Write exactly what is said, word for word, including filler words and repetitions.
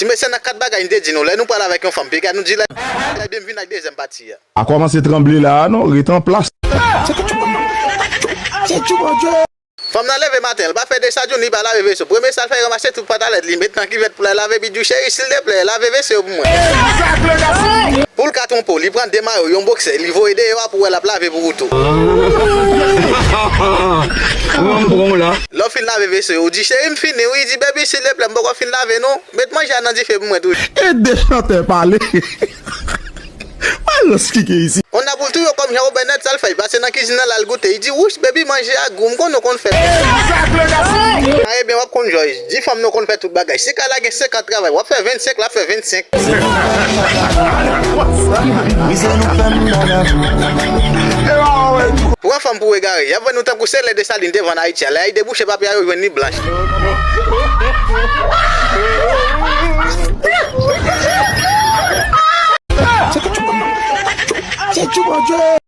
Ti mesye, nan kat bagay n te di nou, lè nou pral avèk yon fanm, piga nou di lè, lè byen vin ak dezyèm pati a. A kòmanse tranble la a non, ret an plas. Fanm nan leve maten, l pa fè desadjouni, li pa lave veso. Premye sa l fè, ranmase tout pantalèt li, met nan kivèt pou l al lave, li di w, cheri, silteplè, lave veso yo pou mwen. Pou l ka twonpe w, li pran de mayo, yon boksè, li voye deyò a pou w wè l ap lave pou ou tou. Lè w fin lave veso yo, ou di, cheri, m fini wi, li di, baby, silteplè, m poko fin lave non. Met manje a nan dife pou mwen tou. Ede chantè pale. Malòs ki gen isit. Konn ap pou l tou yo kòm Jean Robert Nèt, sa l fè, li pase nan kizin nan, l al goute. Li di, wouch, baby, manje a gou, m konn ou konn fè. A, ebyen, w ap konn jòj. Di fanm nou konn fè tout bagay. Si kay la gen senkant travay, w ap fè vennsenk, l ap fè vennsenk. Pran fanm pou egare. Y ap vann nou tankou se lè Desalin te vann Ayiti a. Lè y debouche papye a, yo jwenn li blanch.